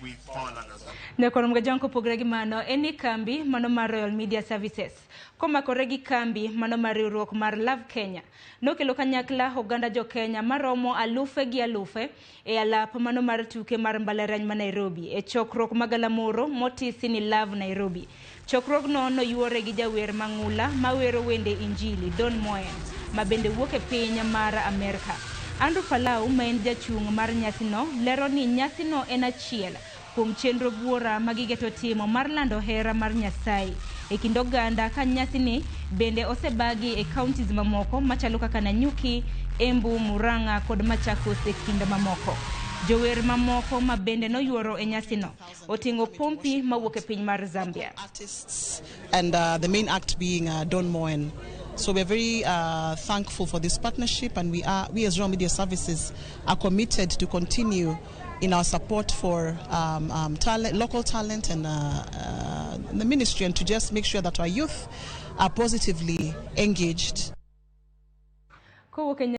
We fall under that. Nyakwar Mgajang kopogre gi mano en ni kambi mano mar Royal Media Services komakore gi kambi mano mar riwruok mar Love Kenya nokelo kanyakla oganda jo Kenya maromo alufe gi alufe e alap mano mar tuke mar mbalariany ma Nairobi e chokruok magalamoro motisi ni Love Nairobi. Chokruogno noyuore gi jawer mang'ula mawero wende Injili Don Moen ma bende wuok e piny mar Amerka. Andrew Palau ma en jachung' mar nyasino lero ni nyasino en achiel kuom chenro buora ma gigeto timo mar lando hera mar Nyasaye e kind oganda ka nyasini bende osebagi e counties mamoko machalo kaka Nanyuki, Embu, Murang'a kod Machakos e kind mamoko. Jower mamoko ma bende noyuoro e nyasino oting'o Pompi mawuok e piny mar Zambia. Artists and the main act being Don Moen. So we're very thankful for this partnership, and we as Royal Media Services are committed to continue in our support for talent, local talent and the ministry, and to just make sure that our youth are positively engaged. Kowuok e